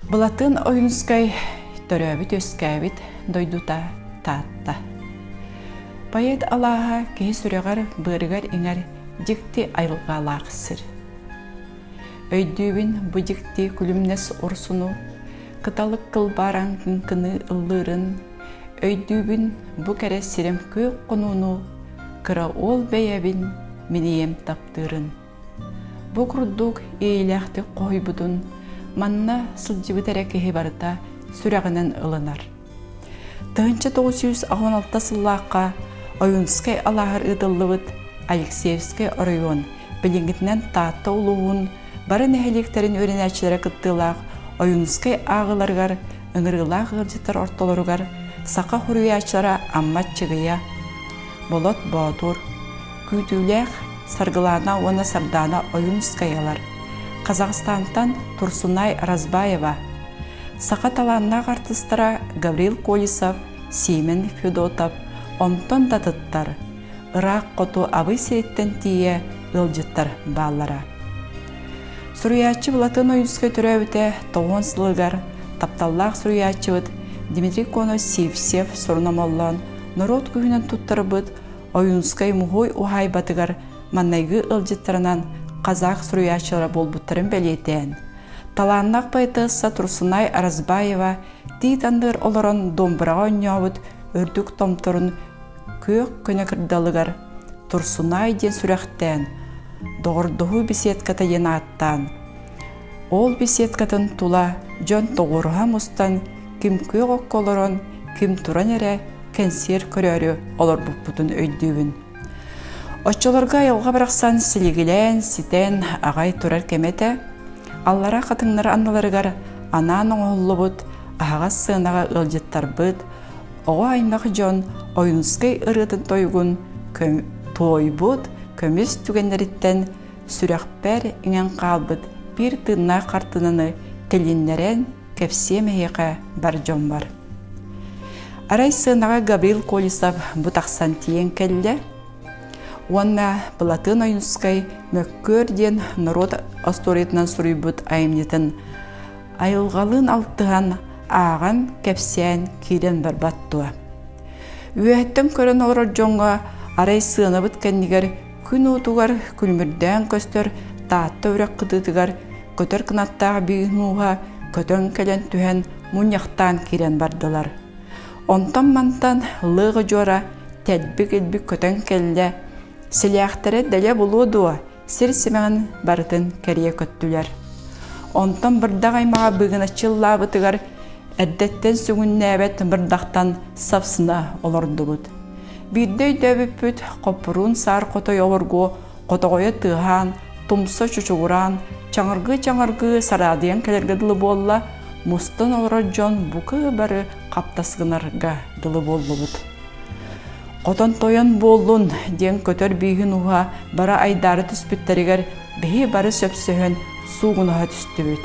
Былатын Ойуунускай төрөөбүт-үөскээбит дойдута Таатта. Поэт алааһа киһи сүрэҕэр, быарыгар иҥэр дьикти айылҕалаах сир. Өйдүүбүн бу дьикти күлүмнэс урсуну, кыталык кылбааран кыҥкыныы ыллыырын, өйдүүбүн бу кэрэ сирэм күөх хонууну, кыра уол бэйэбин мин ийэм таптыырын. Бу курдук иэйиилээхтик хоһуйбутун манна сылдьыбыт эрэ киһи барыта сүрэҕинэн ылынар. 1986 сыллаахха Ойуунскай алааһар ыытыллыбыт Алексеевскай оройуон билиҥҥитинэн Таатта улууһун бары нэһилиэктэрин үөрэнээччилэрэ кыттыылаах Ойуунскай ааҕыыларыгар ыҥырыылаах ыалдьыттар ортолоругар саха суруйааччылара Амма Аччыгыйа, Болот Боотур, Күүтүүлээх Саргылаана уонна Сардаана Ойуунскайалар, Казахстантан Турсунай Разбаева, саха талааннаах артыыстара Гаврил Колесов, Симен Федотов, онтон да атыттар, ыраах хоту Абый сириттэн тиийэ ыалдьыттар бааллара. Суруйааччы Былатын Ойуунскай төрөөбүтэ тоҕуон сылыгар тапталлаах суруйааччыбыт Дмитрий Конович Сивцев сурун-омоллоон норуот күүһүнэн туттарбыт Ойуунскай муһуой уһаайбатыгар маннайгы ыалдьыттарынан казах суруйааччылара буолбуттарын бэлиэтээн, талааннаах поэтесса Турсунай Аразбаева тиит анныгар олорон домбураҕа оонньообут үрдүк томторун күөх көнө кырдалыгар Турсунай диэн сүрэхтээн, доҕордоһуу беседката диэн ааттаан, ол беседкатын тула дьон тоҕуоруһа мустан ким күөх окко олорон, ким туран эрэ кэнсиэр көрөөрү олорбуппутун өйдүүбүн. Оччолорго айылҕа барахсан силигилээн, ситэн аҕай турар кэмэ этэ. Аллара хатыҥнар анныларыгар анаан оҥоһуллубут аһаҕас сыанаҕа ыалдьыттарбыт, оҕо аймах дьон Ойуунскай ырыатын тойугун туойбут көмүс түгэннэриттэн сүрэхпэр иҥэн хаалбыт биир тыыннаах хартыынаны тилиннэрэн кэпсиэм эһиэхэ бар дьоммор. Арай сыанаҕа Гаврил Колесов бу тахсан тиийэн кэллэ уонна Былатыан Ойуунускай Мөккүөр диэн норуот остуоруйатынан суруйбут айымньытын айылҕалыын алтыһан, ааҕан, кэпсээн киирэн барбат дуо? Үөһэттэн көрөн олорор дьоҥҥо арай сыанабыт кэннигэр күн уутугар күлүмүрдээн көстөр Таатта үрэх кытыытыгар көтөр кынаттаах биир мууһа көтөн кэлэн түһэн мунньахтаан киирэн бардылар. Онтон-мантан лыах дьуора тэлбик-илбик көтөн кэллэ, силээхтэрэ дэлэ булуо дуо, сир симэҕин барытын кэрийэ көттүлэр. Онтон бырдах аймаҕа быыгыначчы ыллаабытыгар эрдэттэн сүгүннээбэт бырдахтан сапсына олордубут. Биирдэ өйдөөбүппүт хоппуруун саар хотой обургу хотоҕойо тыаһаан, тумса чучугураан, чаҥыргыы-чаҥыргыы сараадыйан кэлэргэ дылы буолла, мустан олорор дьон бука бары хаптас гынарга дылы буоллубут. Хотон тойон буоллун диэн көтөр бииһин уһа бара айдаары түспүттэригэр биһи бары сөпсөһөн суугунаһа түстүбүт.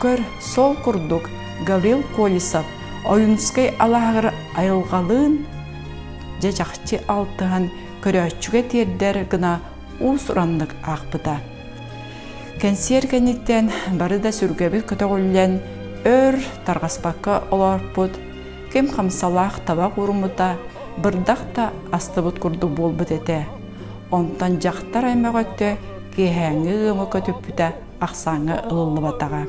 Көр, сол курдук Гаврил Колесов Ойуунскай алааһыгар айылҕалыын дьэ чахчы алтыһан көрөөччүгэ тиэрдэр гына уус-ураннык аахпыта. Кэнсиэр кэнниттэн бары да сүргэбит көтөҕүллэн, өр тарҕаспакка олорпут, ким хамсалаах табах ууруммута, бырдах да астыбыт курдук буолбут этэ. Онтон дьахтар аймах өттө киэһээҥҥи ыамы көтүппүтэ ахсааҥҥа ылыллыбатаҕа.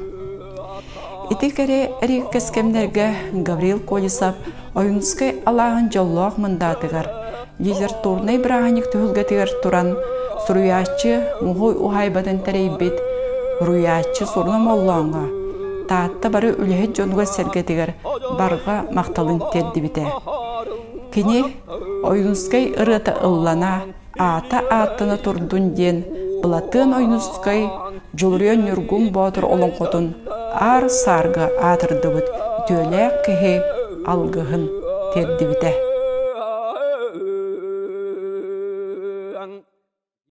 Ити кэрэ эриэккэс кэмнэргэ Гаврил Колесов Ойуунускай алааһын дьоллоох мындаатыгар литературнай бырааһынньык түһүлгэтигэр туран суруйааччы муһуй уһаайбатын тэрийбит руйааччы Суруна Моллооҥҥо Таатта бары үлэһит дьонугар-сэргэтигэр барҕа махталын тиэрдибитэ. Кини Ойуунускай ырыата ыллана, аата ааттана турдун диэн Былатыан Ойуунускай Дьулуруйан Ньургун Боотур олоҥхотун аар-саарга аатырдыбыт үтүөлээх киһи алгыһын тиэрдибитэ.